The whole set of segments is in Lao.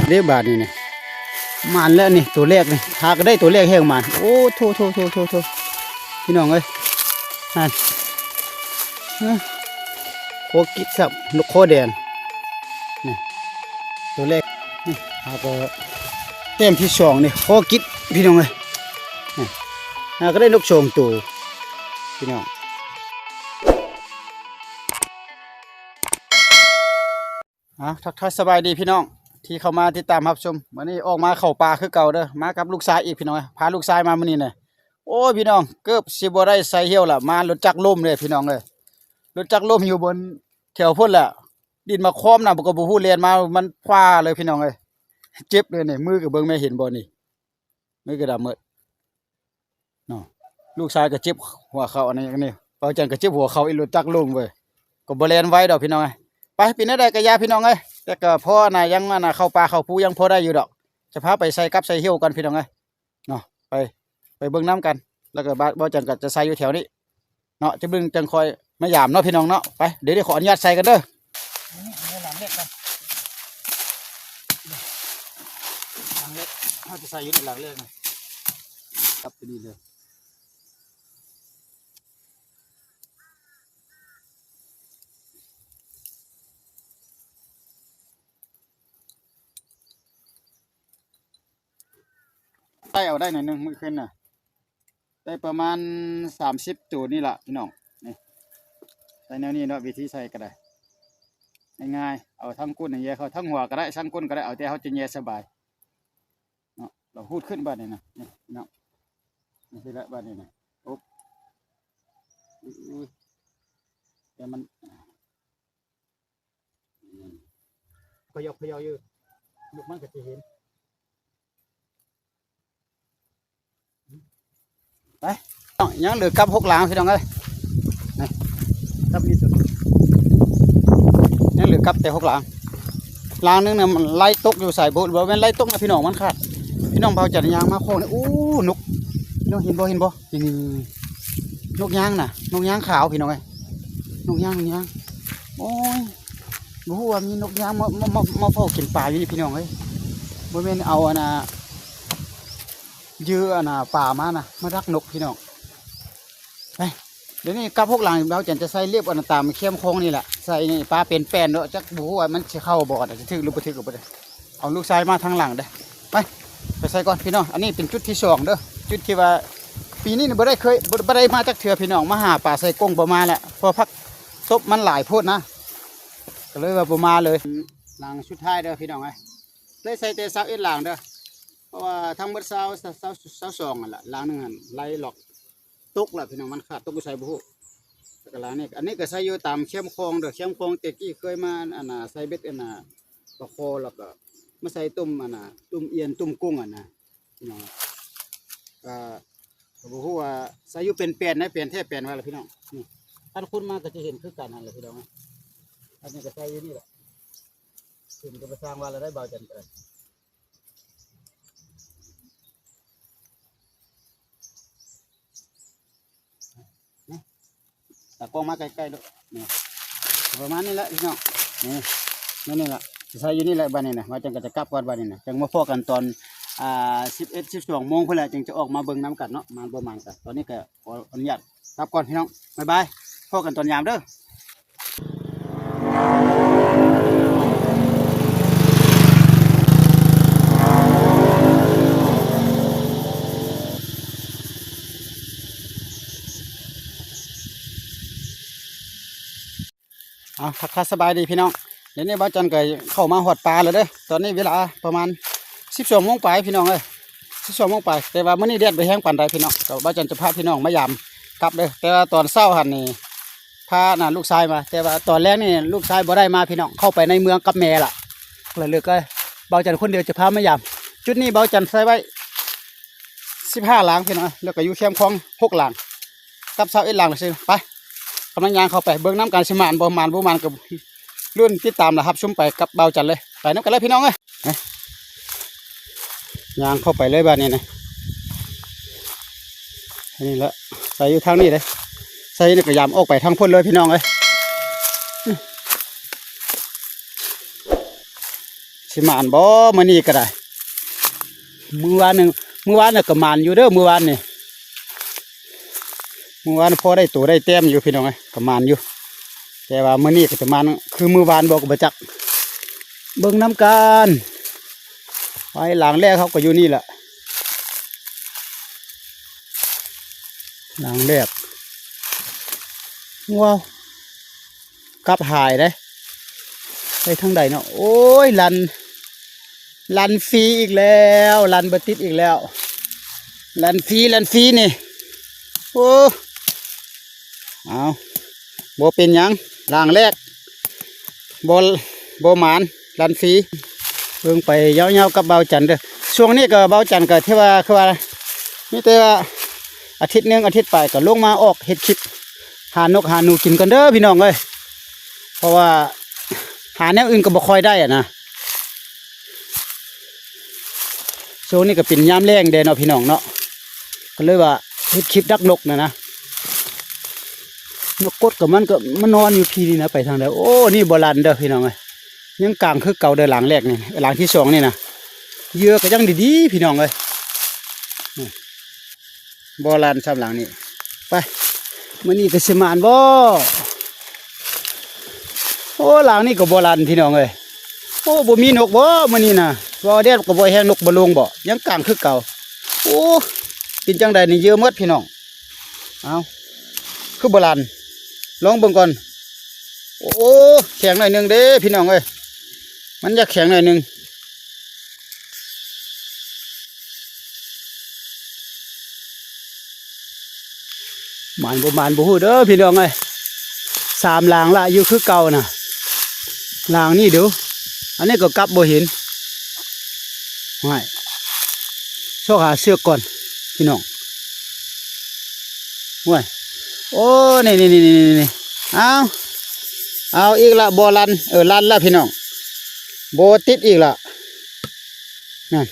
ເດ້ບາດນີ້ນະ ໝານແລ້ວນີ້ ໂຕແລກນີ້ ຫາກໍໄດ້ໂຕແລກແຮງໝານ. ໂອ້ ໂທ້ໆໆໆ ພີ່ນ້ອງເອີຍ ຫັ້ນ ເອີ ຄໍກິດຊ້ຳ ນົກຄໍແດງ ນີ້ ໂຕແລກ ນີ້ ຫາກໍແຕ້ມທີສອງນີ້ ຄໍກິດ ພີ່ນ້ອງເອີຍ ນີ້ ຫາກໍໄດ້ນົກສອງໂຕ ພີ່ນ້ອງ. ອ່າ ທັກທາຍສະບາຍດີພີ່ນ້ອງ ທີ່ເຂົ້າມາຕິດຕາມຮັບຊົມ. ມື້ນີ້ອອກມາເຂົ້າປ່າຄືເກົ່າເດີ ມາກັບລູກຊາຍອີກ ພີ່ນ້ອງເອີຍ. ພາລູກຊາຍມາມື້ນີ້ນະ ໂອ້ຍ ພີ່ນ້ອງ ເກືອບຊິບໍ່ໄດ້ໃສ່ຫ້ຽວລະ ມາລົດຈັກລົ້ມເດ້ ພີ່ນ້ອງເອີຍ. ລົດຈັກລົ້ມຢູ່ບົນແຖວພຸ້ນລະ ດິນມາຄ້ອມນະ ກໍບໍ່ຮູ້ແລ່ນມາ ມັນຟາເລີຍ ພີ່ນ້ອງເອີຍ. ເຈັບເລີຍນີ້ ມືກໍເບິ່ງແມ່ ເຫັນບໍ່ນີ້ ມືກໍດຳໝົດເນາະ. ລູກຊາຍກໍເຈັບຫົວເຂົ່າ ອັນນີ້ ອັນນີ້ ເບົາຈັນກໍເຈັບຫົວເຂົ່າອີກ ລົດຈັກລົ້ມເວີຍ ກໍບໍ່ແລ່ນໄວດອກ ພີ່ນ້ອງເອີຍ. ໄປ ເປັນແນວໃດກໍຢ່າ ພີ່ນ້ອງເອີຍ ແຕ່ກໍພໍນະ ຍັງ ອັນນະ ເຂົ້າປ່າເຂົ້າພູ ຍັງພໍໄດ້ຢູ່ດອກ. ຈະພາໄປໃສ່ກັບໃສ່ຫ້ຽວກ່ອນ ພີ່ນ້ອງເອີຍ ເນາະ. ໄປ ໄປເບິ່ງນຳກັນ ແລ້ວກໍເບົາ ເບົາຈັນກໍຈະໃສ່ຢູ່ແຖວນີ້ ເນາະ ຈະເບິ່ງຈັ່ງຄ່ອຍມາຢາມເນາະ ພີ່ນ້ອງເນາະ. ໄປ ດຽວ ດຽວຂໍອະນຸຍາດໃສ່ກ່ອນເດີ ນີ້ ອັນນີ້ຫຼັງເລັກກ່ອນ ຫຼັງເລັກ ເຮົາຈະໃສ່ຢູ່ໃນຫຼັງເລັກນະ ກັບໄປນີ້ເລີຍ. ໄຕ່ເອົາໄດ້ໜ້ອຍໜຶ່ງມື້ຄືນນະ ໄດ້ປະມານສາມສິບໂຕນີ້ລະ ພີ່ນ້ອງ. ນີ້ ໃສ່ແນວນີ້ເນາະ ວິທີໃສ່ກໍໄດ້ ງ່າຍໆ ເອົາທັງກົ້ນແຫຍ່ເຂົ້າ ທັງຫົວກໍໄດ້ ທັງກົ້ນກໍໄດ້ ເອົາແຕ່ເຮົາຈະແຫຍ່ສະບາຍເນາະ. ລອງຮູດຂຶ້ນບາດນີ້ນະ ນີ້ເນາະ ນີ້ແຫຼະ ບາດນີ້ນະ ໂອບ ອຸ້ຍ ແຕ່ມັນ ອືມ ຂະຫຍອກຂະຫຍອກຢູ່ ນົກມັນກໍຊິເຫັນ. ໄປ ຍັງເຫຼືອກັບຫົກຫຼັງ ພີ່ນ້ອງເອີຍ ນີ້ ກັບນີ້ ຍັງເຫຼືອກັບແຕ່ຫົກຫຼັງ. ຫຼັງໜຶ່ງນະ ມັນໄລ່ຕົກຢູ່ໃສບໍ່ ບໍ່ແມ່ນໄລ່ຕົກນະ ພີ່ນ້ອງ ມັນຂາດ. ພີ່ນ້ອງ ເບົາຈັນຍ່າງມາໂຄ້ງນີ້ ໂອ້ ນົກ ພີ່ນ້ອງເຫັນບໍ່ ເຫັນບໍ່? ນີ້ໆໆ ນົກຍາງນະ ນົກຍາງຂາວ ພີ່ນ້ອງເອີຍ ນົກຍາງ ນົກຍາງ. ໂອ້ຍ ບໍ່ຮູ້ວ່າມີນົກຍາງມາ ມາ ມາ ມາເຝົ້າກິນປາຢູ່ນີ້ ພີ່ນ້ອງເອີຍ. ບໍ່ແມ່ນເອົາອັນນ່າ ເຫຍື່ອອັນນ່າປາມານະ ມາດັກນົກ ພີ່ນ້ອງ. ໄປ ດຽວນີ້ກັບຫົກຫຼັງ ເຮົາຈັ່ງຈະໃສ່ລຽບອັນຕາມແຄມຄອງນີ້ແຫຼະ ໃສ່ນີ້ປາເປັນແປ້ນເນາະ ຈັກບໍ່ຮູ້ວ່າມັນຊິເຂົ້າບໍ່ ຈະຖືກຫຼືບໍ່ຖືກກໍບໍ່ໄດ້. ເອົາລູກຊາຍມາທາງຫຼັງເດີ້ ໄປ ໄປໃສ່ກ່ອນພີ່ນ້ອງ. ອັນນີ້ເປັນຈຸດທີສອງເດີ້ ຈຸດທີ່ວ່າປີນີ້ບໍ່ໄດ້ເຄີຍ ບໍ່ ບໍ່ໄດ້ມາຈັກເທື່ອພີ່ນ້ອງ ມາຫາປາໃສ່ກົງບໍ່ມາແຫຼະ ເພາະຜັກຕົບມັນຫຼາຍໂພດນະ ກໍເລີຍວ່າບໍ່ມາເລີຍ. ຫຼັງສຸດທ້າຍເດີ້ພີ່ນ້ອງເອີຍ ໄດ້ໃສ່ແຕ່ຊາວເອັດຫຼັງເດີ້ ເພາະວ່າທັງໝົດຊາວ ຊາວ ຊາວສອງຫັ້ນລະ ຫຼັງໜຶ່ງຫັ້ນໄລ່ລັອກ ຕົກລະພີ່ນ້ອງ ມັນຂາດຕົກຢູ່ໃສບໍ່ຮູ້. ແລ້ວກໍຫຼັງນີ້ ອັນນີ້ກໍໃສ່ຢູ່ຕາມແຄມຄອງເດີ້ ແຄມຄອງແຕ່ກີ້ເຄີຍມາອັນນ່າໃສ່ເບັດອັນນ່າປາຄໍ ແລ້ວກໍມາໃສ່ຕຸ້ມອັນນ່າ ຕຸ້ມອຽນ ຕຸ້ມກຸ້ງຫັ້ນນະພີ່ນ້ອງ. ກໍບໍ່ຮູ້ວ່າໃສ່ຢູ່ເປັນແປ້ນໃດ ແປ້ນແທ້ແປ້ນວ່າລະພີ່ນ້ອງ. ນີ້ ຄັນຄົນມາກໍຈະເຫັນຄືກັນຫັ້ນລະພີ່ນ້ອງ. ອັນນີ້ກໍໃສ່ຢູ່ນີ້ລະ ຂຶ້ນກໍໄປສ້າງວ່າລະໄດ້ ເບົາຈັນກໍໄດ້. ຕາກ້ອງມາໃກ້ໆ ໂລດ ນີ້ ປະມານນີ້ແຫຼະພີ່ນ້ອງ. ນີ້ ນີ້ ນີ້ລະ ໃສ່ຢູ່ນີ້ແຫຼະບາດນີ້ນະ ວ່າຈັ່ງກໍຈະກັບກ່ອນບາດນີ້ນະ ຈັ່ງມາພໍ້ກັນຕອນ ອ່າ ສິບເອັດ ສິບສອງໂມງພຸ້ນແຫຼະ ຈຶ່ງຈະອອກມາເບິ່ງນຳກັນເນາະ ມານບໍ່ມານກັນ. ຕອນນີ້ກໍຂໍອະນຸຍາດກັບກ່ອນພີ່ນ້ອງ ບາຍບາຍ ພໍ້ກັນຕອນຍາມເດີ້. ເອົາ ທັກທາຍສະບາຍດີພີ່ນ້ອງ. ດຽວນີ້ບ່າວຈັນກໍເຂົ້າມາຮອດປ່າແລ້ວເດີ້ ຕອນນີ້ເວລາປະມານສິບສອງໂມງປາຍພີ່ນ້ອງເອີຍ ສິບສອງໂມງປາຍ. ແຕ່ວ່າມື້ນີ້ແດດບໍ່ແຮງປານໃດພີ່ນ້ອງ ກໍບ່າວຈັນຈະພາພີ່ນ້ອງມາຢາມກັບເດີ້. ແຕ່ວ່າຕອນເຊົ້າຫັ້ນນີ້ ພານະລູກຊາຍມາ ແຕ່ວ່າຕອນແລງນີ້ລູກຊາຍບໍ່ໄດ້ມາພີ່ນ້ອງ ເຂົ້າໄປໃນເມືອງກັບແມ່ລະ ເລີຍເລີກ ບ່າວຈັນຄົນດຽວຈະພາມາຢາມ. ຈຸດນີ້ບ່າວຈັນໃສ່ໄວ້ສິບຫ້າຫຼັງພີ່ນ້ອງ ແລ້ວກໍຢູ່ແຄມຄອງຫົກຫຼັງ ກັບຊາວເອັດຫຼັງຊື່. ໄປ ກຳລັງຍ່າງເຂົ້າໄປເບິ່ງນຳກັນ ຊິໝານບໍ່ ໝານບໍ່ໝານກໍລຸ້ນຕິດຕາມ ແລະ ຮັບຊົມໄປກັບບ່າວຈັນເລີຍ. ໄປນຳກັນເລີຍພີ່ນ້ອງເອີຍ. ຍ່າງເຂົ້າໄປເລີຍບາດນີ້ນະ ນີ້ລະ ໃສ່ຢູ່ທາງນີ້ເດ້ ໃສ່ນີ້ກໍຢາມອອກໄປທາງພຸ້ນເລີຍພີ່ນ້ອງເອີຍ. ເຊ ຊິໝານບໍ່ມື້ນີ້ກໍໄດ້? ມື້ວານນີ້ ມື້ວານນີ້ກໍໝານຢູ່ເດີ ມື້ວານນີ້ ມື້ວານພໍໄດ້ໂຕໄດ້ແຕ້ມຢູ່ພີ່ນ້ອງເອີຍ ກໍໝານຢູ່ ແຕ່ວ່າມື້ນີ້ກໍຈະໝານຄືມື້ວານບໍ່ກໍບໍ່ຈັກ ເບິ່ງນຳກັນ. ໄປ ຫຼັງແລກເຮົາກໍຢູ່ນີ້ແຫຼະ ຫຼັງແລກ ວ້າວ ກັບຫາຍເດ້ ໄປທາງໃດເນາະ? ໂອ້ຍ ລັນ ລັນຟຣີອີກແລ້ວ ລັນບໍ່ຕິດອີກແລ້ວ ລັນຟຣີ ລັນຟຣີນີ້ ໂອ້ ເອົາ ບໍ່ເປັນຫຍັງ ຫຼັງແລກ ບໍ່ ບໍ່ໝານ ລັນຟຣີ ເບິ່ງໄປຍາວໆກັບບ່າວຈັນເດີ. ຊ່ວງນີ້ກໍບ່າວຈັນກໍຖືວ່າ ຄືວ່າ ມີແຕ່ວ່າອາທິດໜຶ່ງອາທິດປາຍກໍລົງມາອອກເຮັດຄລິບ ຫານົກຫາໜູກິນກ່ອນເດີພີ່ນ້ອງເອີຍ ເພາະວ່າຫາແນວອື່ນກໍບໍ່ຄ່ອຍໄດ້ຫັ້ນນະ. ຊ່ວງນີ້ກໍເປັນຍາມແລ້ງແດ່ເນາະພີ່ນ້ອງເນາະ ກໍເລີຍວ່າເຮັດຄລິບດັກນົກນະນະ. ນົກກົດກໍມັນກໍມານອນຢູ່ພີ້ນີ້ນະ ໄປທາງໃດ? ໂອ້ ນີ້ບໍ່ລັນເດີພີ່ນ້ອງເອີຍ ຍັງກາງຄືເກົ່າເດີ ຫຼັງແລກນີ້ ຫຼັງທີສອງນີ້ນະ ເຫຍື່ອກໍຍັງດີໆພີ່ນ້ອງເອີຍ ບໍ່ລັນຊ້ຳຫຼັງນີ້. ໄປ ມື້ນີ້ກໍຊິໝານບໍ່? ໂອ້ ຫຼັງນີ້ກໍບໍ່ລັນພີ່ນ້ອງເອີຍ. ໂອ້ ບໍ່ມີນົກບໍ່ມື້ນີ້ນະ? ວ່າແດດກໍບໍ່ແຮງ ນົກບໍ່ລົງບໍ່? ຍັງກາງຄືເກົ່າ. ໂອ້ ເປັນຈັ່ງໃດນີ້ ເຫຍື່ອໝົດພີ່ນ້ອງ. ເອົ້າ ຄືບໍ່ລັນ? ລອງເບິ່ງກ່ອນ. ໂອ້ ແຂງໜ້ອຍໜຶ່ງເດ້ພີ່ນ້ອງເອີຍ ມັນຢາກແຂງໜ້ອຍໜຶ່ງ. ໝານບໍ່ໝານບໍ່ຮູ້ເດີພີ່ນ້ອງເອີຍ. ສາມຫຼັງລະຢູ່ຄືເກົ່ານະ ຫຼັງນີ້ເດີ ອັນນີ້ກໍກັບບໍ່ເຫັນ. ຫ້ວຍ ຊອກຫາເຊືອກກ່ອນພີ່ນ້ອງ. ໂອ້ຍ ໂອ້ ນີ້ໆ ເອົາ ເອົາອີກລະ ບໍ່ລັນ ເອີ ລັນລະພີ່ນ້ອງ ບໍ່ຕິດອີກລະ. ນັ້ນ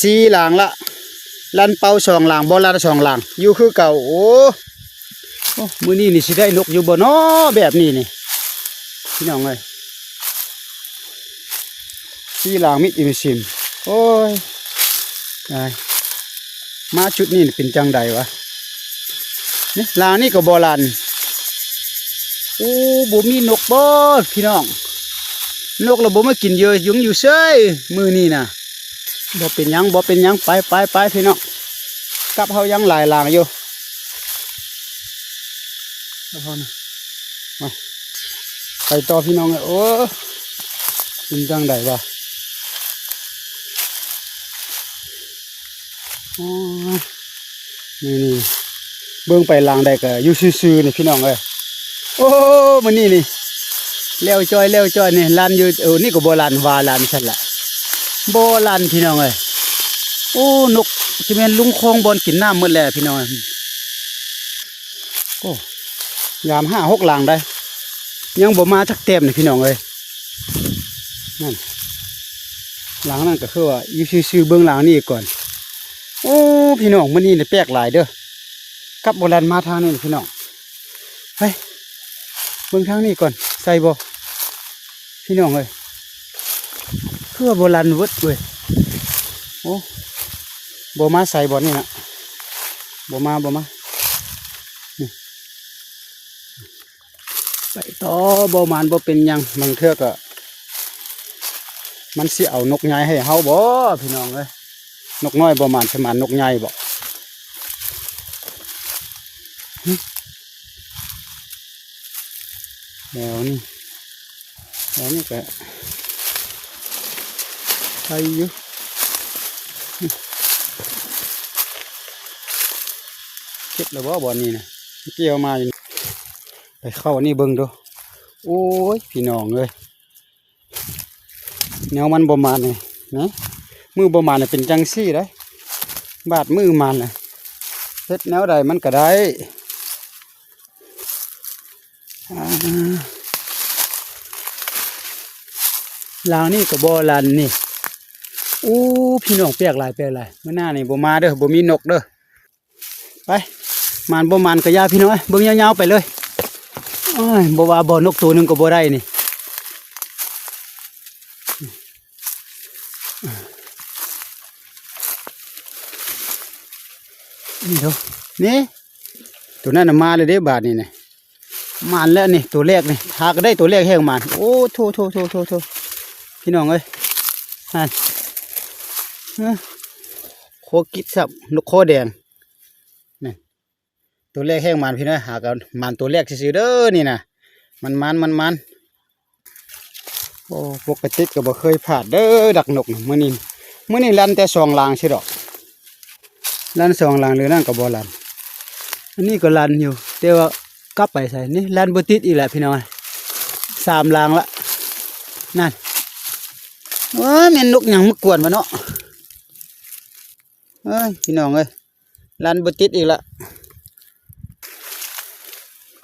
ສີ່ຫຼັງລະ ລັນເປົ່າສອງຫຼັງ ບໍ່ລັນສອງຫຼັງ ຢູ່ຄືເກົ່າ. ໂອ້ ໂອ້ ມື້ນີ້ນີ້ຊິໄດ້ນົກຢູ່ບໍ່ນໍ ແບບນີ້ນີ້ ພີ່ນ້ອງເອີຍ. ສີ່ຫຼັງມິດອີ່ມຊິມ. ໂອ້ຍ ຕາຍ ມາຈຸດນີ້ເປັນຈັ່ງໃດວະ? ນີ້ ຫຼັງນີ້ກໍບໍ່ລັນ. ໂອ້ ບໍ່ມີນົກບໍ່ພີ່ນ້ອງ? ນົກລະບໍ່ມາກິນເຫຍື່ອ ຍຸງຢູ່ເຊີຍມື້ນີ້ນະ. ບໍ່ເປັນຫຍັງ ບໍ່ເປັນຫຍັງ ໄປ ໄປ ໄປພີ່ນ້ອງ. ກັບເຮົາຍັງຫຼາຍຫຼັງຢູ່ ກັບເຮົານະ. ມາ ໄປຕໍ່ພີ່ນ້ອງເອີຍ. ໂອ້ ເປັນຈັ່ງໃດວະ? ອໍ ນີ້ໆ ເບິ່ງໄປຫຼັງໃດກໍຢູ່ຊື່ໆນີ້ພີ່ນ້ອງເອີຍ. ໂອ້ ມື້ນີ້ນີ້ ແລ້ວຈ້ອຍ ແລ້ວຈ້ອຍນີ້ ລັນຢູ່. ເອີ ນີ້ກໍບໍ່ລັນ ວ່າລັນຊັ້ນລະ ບໍ່ລັນພີ່ນ້ອງເອີຍ. ໂອ້ ນົກຊິແມ່ນລົງຄອງບ່ອນກິນນ້ຳໝົດແລ້ວພີ່ນ້ອງເອີຍ. ໂອ້ ຍາມຫ້າຫົກຫຼັງໄດ໋ ຍັງບໍ່ມາຈັກແຕ້ມນີ້ພີ່ນ້ອງເອີຍ. ນັ້ນ ຫຼັງນັ້ນກໍຄືວ່າຢູ່ຊື່ໆ ເບິ່ງຫຼັງນີ້ກ່ອນ. ໂອ້ ພີ່ນ້ອງ ມື້ນີ້ນີ້ແປກຫຼາຍເດີ ກັບບໍ່ລັນມາທາງນີ້ພີ່ນ້ອງ. ໄປ ເບິ່ງທາງນີ້ກ່ອນ ໃສ່ບໍ່ ພີ່ນ້ອງເອີຍ. ຄືວ່າບໍ່ລັນເວີດເວີຍ. ໂອ້ ບໍ່ມາໃສ່ບ່ອນນີ້ນະ ບໍ່ມາ ບໍ່ມາ. ນີ້ ໄປຕໍ່ ບໍ່ໝານບໍ່ເປັນຫຍັງ. ບາງເທື່ອກໍມັນຊິເອົານົກໃຫຍ່ໃຫ້ເຮົາບໍ່ ພີ່ນ້ອງເອີຍ. ນົກນ້ອຍບໍ່ໝານ ຊິໝານນົກໃຫຍ່ບໍ່? ແຖວນີ້ ແຖວນີ້ກໍໄດ້ຢູ່. ເກັບແລ້ວບໍ່ບ່ອນນີ້ນະ? ເມື່ອກີ້ເຮົາມາຢູ່ ໄປເຂົ້າອັນນີ້ເບິ່ງດູ. ໂອ້ຍ ພີ່ນ້ອງເອີຍ ແນວມັນບໍ່ໝານນີ້ນະ ມື້ບໍ່ໝານນີ້ເປັນຈັ່ງຊີ້ເດ້. ບາດມື້ໝານນະ ເຮັດແນວໃດມັນກໍໄດ້. ອ່າ ຫຼັງນີ້ກໍບໍ່ລັນນີ້. ໂອ້ ພີ່ນ້ອງ ແປກຫຼາຍ ແປກຫຼາຍ. ມື້ໜ້ານີ້ບໍ່ມາເດີ ບໍ່ມີນົກເດີ. ໄປ ໝານບໍ່ໝານກໍຢ່າ ພີ່ນ້ອງເອີຍ ເບິ່ງຍາວໆໄປເລີຍ. ໂອ້ຍ ບໍ່ວ່າບໍ່ ນົກໂຕໜຶ່ງກໍບໍ່ໄດ້ນີ້. ນີ້ ໂຕນັ້ນນະມາແລ້ວເດ້ ບາດນີ້ນະ ມາແລ້ວນີ້ ໂຕແລກນີ້ ຫາກໍໄດ້ໂຕແລກແຮງໝານ. ໂອ້ ໂທ້ໆໆໆ ພີ່ນ້ອງເອີຍ ຫັ້ນ ເອີ ຄໍກິດຊ້ຳ ນົກຄໍແດງນັ້ນ. ໂຕແລກແຮງໝານພີ່ນ້ອງ ຫາກໍໝານໂຕແລກຊື່ໆເດີນີ້ນະ ໝານໆ ໝານໆ. ໂອ້ ປົກກະຕິກໍບໍ່ເຄີຍພາດເດີ ດັກນົກນະ. ມື້ນີ້ ມື້ນີ້ລັນແຕ່ສອງຫຼັງຊື່ດອກ ລັນສອງຫຼັງ ຫຼືນັ້ນກໍບໍ່ລັນ. ອັນນີ້ກໍລັນຢູ່ ແຕ່ວ່າກັບໄປໃສນີ້ ລັນບໍ່ຕິດອີກແຫຼະພີ່ນ້ອງ ສາມຫຼັງລະ ນັ້ນ. ໂອ້ຍ ແມ່ນນົກຫຍັງມາກວນວະເນາະ. ເອີຍ ພີ່ນ້ອງເອີຍ ລັນບໍ່ຕິດອີກລະ.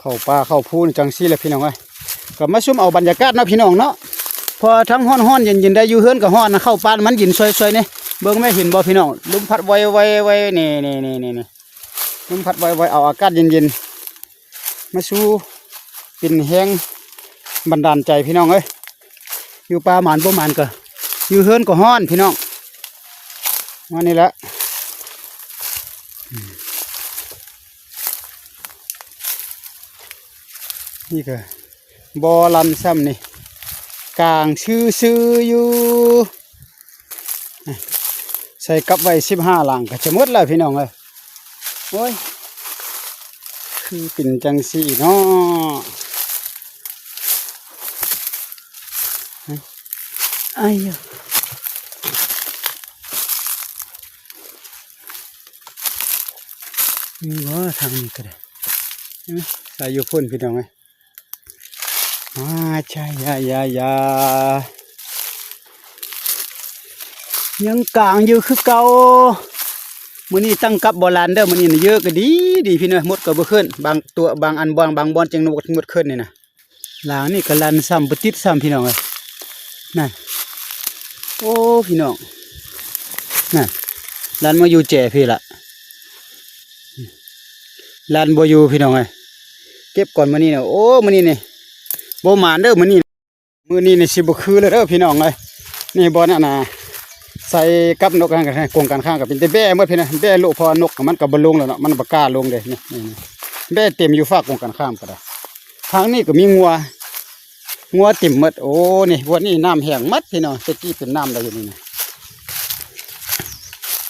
ເຂົ້າປ່າເຂົ້າພູຈັ່ງຊີ້ແຫຼະພີ່ນ້ອງເອີຍ. ກໍມາຊຸມເອົາບັນຍາກາດເນາະພີ່ນ້ອງເນາະ ເພາະວ່າທັງຮ້ອນໆເຢັນໆໄດ້ ຢູ່ເຮືອນກໍຮ້ອນ ເຂົ້າປ່າມັນເຢັນຊ່ອຍໆນີ້. ເບິ່ງແມ່ ເຫັນບໍ່ພີ່ນ້ອງ ລົມພັດໄວໆໆ ນີ້ໆໆໆ ລົມພັດໄວໆ ເອົາອາກາດເຢັນໆ ມາສູ່ເປັນແຮງບັນດານໃຈພີ່ນ້ອງເອີຍ. ຢູ່ປ່າໝານບໍ່ໝານກໍ ຢູ່ເຮືອນກໍຮ້ອນພີ່ນ້ອງ ວ່ານີ້ແຫຼະ. ນີ້ກໍບໍ່ລັນຊ້ຳນີ້ ກາງຊື່ໆຢູ່. ໃສ່ກັບໄວ້ສິບຫ້າຫຼັງກໍຈະໝົດແລ້ວພີ່ນ້ອງເອີຍ. ໂອ້ຍ ຄືເປັນຈັ່ງຊີ້ເນາະ. ອາຍ ມີບໍ່ທາງນີ້ກໍໄດ້ ໃສ່ຢູ່ພຸ້ນພີ່ນ້ອງເອີຍ. ອາ ໃຊ່ ຢາ ຢາ ຢາ ຍັງກາງຢູ່ຄືເກົ່າ. ມື້ນີ້ຕັ້ງກັບບໍ່ລັນເດີ ມື້ນີ້ນະ ເຢີະກໍດີ ດີພີ່ນ້ອງ ໝົດກໍບໍ່ຂຶ້ນ ບາງຕົວ ບາງອັນ ບາງ ບາງບ່ອນຈຶ່ງໝົດ ໝົດຂຶ້ນນີ້ນະ. ຫຼັງນີ້ກໍລັນຊ້ຳ ບໍ່ຕິດຊ້ຳພີ່ນ້ອງເອີຍ ນັ້ນ. ໂອ້ ພີ່ນ້ອງ ນັ້ນ ລັນມາຢູ່ແຈພີ້ລະ ລັນບໍ່ຢູ່ພີ່ນ້ອງເອີຍ. ເກັບກ່ອນມື້ນີ້ນະ ໂອ້ ມື້ນີ້ນີ້ບໍ່ໝານເດີມື້ນີ້. ມື້ນີ້ນີ້ຊິບໍ່ຄືແລ້ວເດີພີ່ນ້ອງເອີຍ. ນີ້ບ່ອນອັນນ່າ ໃສ່ກັບນົກຫັ້ນ ກົງກັນຂ້າມກໍເປັນແຕ່ແບ້ໝົດພີ່ນ້ອງ ແບ້ໂລະ ເພາະວ່ານົກມັນກໍບໍ່ລົງແລ້ວເນາະ ມັນບໍ່ກ້າລົງເດ້. ນີ້ ນີ້ ນີ້ ແບ້ເຕັມຢູ່ຟາກົງກັນຂ້າມກໍໄດ້. ທາງນີ້ກໍມີງົວ ງົວເຕັມໝົດ. ໂອ້ ນີ້ ບ່ອນນີ້ນ້ຳແຫ້ງໝົດພີ່ນ້ອງ ແຕ່ກີ້ເປັນນ້ຳໄດ້ຢູ່ນີ້ນະ.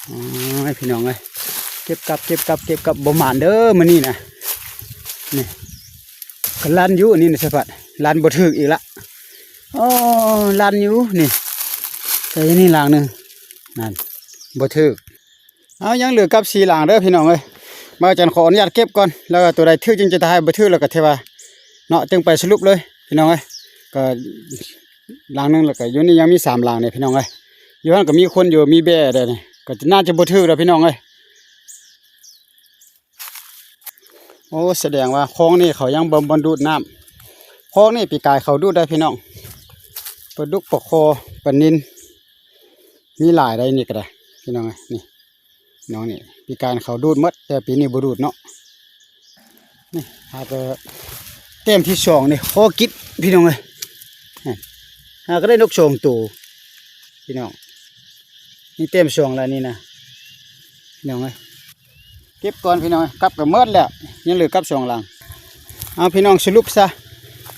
ໂອ້ຍ ພີ່ນ້ອງເອີຍ ເກັບກັບ ເກັບກັບ ເກັບກັບ ບໍ່ໝານເດີມື້ນີ້ນະ. ນີ້ ກໍລັນຢູ່ ອັນນີ້ນະ ສະພັດ ລັນບໍ່ຖືກອີກລະ. ໂອ້ ລັນຢູ່ນີ້ ໃສ່ນີ້ຫຼັງໜຶ່ງ ນັ້ນ ບໍ່ຖືກ. ເອົາ ຍັງເຫຼືອກັບສີ່ຫຼັງເດີພີ່ນ້ອງເອີຍ. ບ່າວຈັນຂໍອະນຸຍາດເກັບກ່ອນ ແລ້ວກໍຕົວໃດຖືກຈຶ່ງຈະຖ່າຍ ບໍ່ຖືກແລ້ວກໍຖືວ່າເນາະ ຈຶ່ງໄປສະຫຼຸບເລີຍພີ່ນ້ອງເອີຍ. ກໍຫຼັງໜຶ່ງ ແລ້ວກໍຢູ່ນີ້ຍັງມີສາມຫຼັງເດ້ພີ່ນ້ອງເອີຍ. ຢູ່ຫັ້ນກໍມີຄົນຢູ່ ມີແບ້ເດ້ນີ້ ກໍໜ້າຈະບໍ່ຖືກແລ້ວພີ່ນ້ອງເອີຍ. ໂອ້ ສະແດງວ່າຄອງນີ້ເຂົາຍັງບໍ່ ບໍ່ດູດນ້ຳ. ຄອງນີ້ປີກາຍເຂົາດູດໄດ້ພີ່ນ້ອງ ປາດຸກ ປາຄໍ່ ປານິນ ມີຫຼາຍໄດ໋ນີ້ກໍໄດ້ພີ່ນ້ອງເອີຍ. ນີ້ ນ້ອງນີ້ ປີກາຍເຂົາດູດໝົດ ແຕ່ປີນີ້ບໍ່ດູດເນາະ. ນີ້ຫາກໍແຕ້ມທີສອງນີ້ ຂໍກິດພີ່ນ້ອງເອີຍ. ຫາກໍໄດ້ນົກສອງໂຕພີ່ນ້ອງ. ນີ້ແຕ້ມສອງແລ້ວນີ້ນະ ພີ່ນ້ອງເອີຍ. ເກັບກ່ອນພີ່ນ້ອງ ກັບກໍໝົດແລ້ວ ຍັງເຫຼືອກັບສອງຫຼັງ. ເອົາພີ່ນ້ອງ ສະຫຼຸບຊະ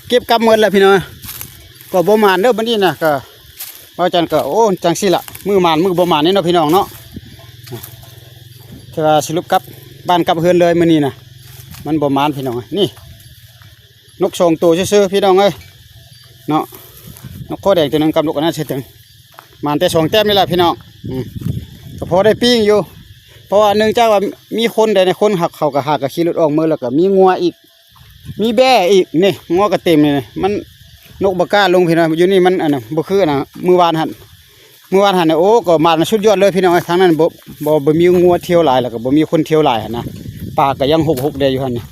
ເກັບກັບໝົດແລ້ວພີ່ນ້ອງ ກໍບໍ່ໝານເດີບັດນີ້ນະ. ກໍ ບ່າວຈັນກໍ ໂອ້ ຈັ່ງຊີ້ລະ ມື້ໝານມື້ບໍ່ໝານນີ້ເນາະພີ່ນ້ອງເນາະ. ຖືວ່າສະຫຼຸບກັບບ້ານກັບເຮືອນເລີຍມື້ນີ້ນະ ມັນບໍ່ໝານພີ່ນ້ອງ. ນີ້ ນົກສອງໂຕຊື່ໆ ພີ່ນ້ອງເອີຍເນາະ. ນົກຄໍແດງໂຕໜຶ່ງກັບນົກອັນນັ້ນຊື່ ມານແຕ່ສອງແຕ້ມນີ້ແຫຼະພີ່ນ້ອງ. ອືມ ກໍພໍໄດ້ປີ້ງຢູ່ ເພາະວ່າເນື່ອງຈາກວ່າມີຄົນໃດໃນ ຄົນຫາກ ເຂົາກໍຫາກະຂີ່ລົດອອກເມືອ ແລ້ວກໍມີງົວອີກ ມີແບ້ອີກ. ນີ້ ງົວກໍເຕັມນີ້ ມັນ ນົກບໍ່ກ້າລົງພີ່ນ້ອງ. ຢູ່ນີ້ມັນ ອັນນັ້ນ ບໍ່ຄື ອັນນັ້ນ ມື້ວານຫັ້ນ ມື້ວານຫັ້ນນະ ໂອ້ ກໍມາສຸດຍອດເລີຍພີ່ນ້ອງເອີຍ. ທາງນັ້ນບໍ່ ບໍ່ ບໍ່ມີງົວທ່ຽວຫຼາຍ ແລ້ວກໍບໍ່ມີຄົນທ່ຽວຫຼາຍຫັ້ນນະ. ປາກໍຍັງຫົກໆແດ່ຢູ່ຫັ້ນນີ້.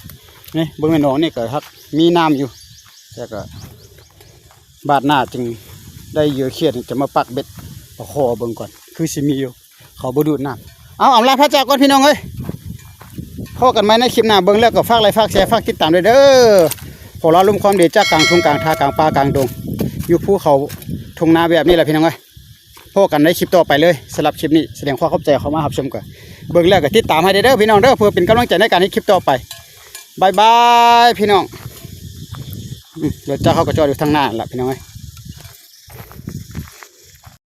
ນີ້ເບິ່ງໃນໜອງນີ້ກໍຮັກມີນ້ຳຢູ່ ແຕ່ກໍບາດໜ້າຈຶ່ງໄດ້ເຫຍື່ອຂຽດ ຈະມາປັກເບັດປາຄໍ່ເບິ່ງກ່ອນ ຄືຊິມີຢູ່ ເຂົາບໍ່ດູດນ້ຳ. ເອົາ ອຳລາພາຈາກກ່ອນພີ່ນ້ອງເອີຍ. ພໍ້ກັນໃໝ່ໃນຄລິບໜ້າ ເບິ່ງແລ້ວກໍຝາກໄລຄ໌ ຝາກແຊ ຝາກຕິດຕາມດ້ວຍເດີ. ຂໍລາລົມຄວາມດີຈາກກາງທົ່ງກາງທ່າ ກາງປ່າກາງດົງ ຢູ່ພູເຂົາທົ່ງນາແບບນີ້ແຫຼະພີ່ນ້ອງເອີຍ. ພໍ້ກັນໃນຄລິບຕໍ່ໄປເລີຍ. ສຳລັບຄລິບນີ້ສະແດງຄວາມຂອບໃຈເຂົ້າມາຮັບຊົມ ກໍເບິ່ງແລ້ວກໍຕິດຕາມໃຫ້ແດ່ເດີພີ່ນ້ອງເດີ ເພື່ອເປັນກຳລັງໃຈໃນການເຮັດຄລິບຕໍ່ໄປ. ບາຍບາຍພີ່ນ້ອງ. ອືມ ລົດຈັກເຮົາກໍຈອດຢູ່ທາງໜ້າລະພີ່ນ້ອງເອີຍ.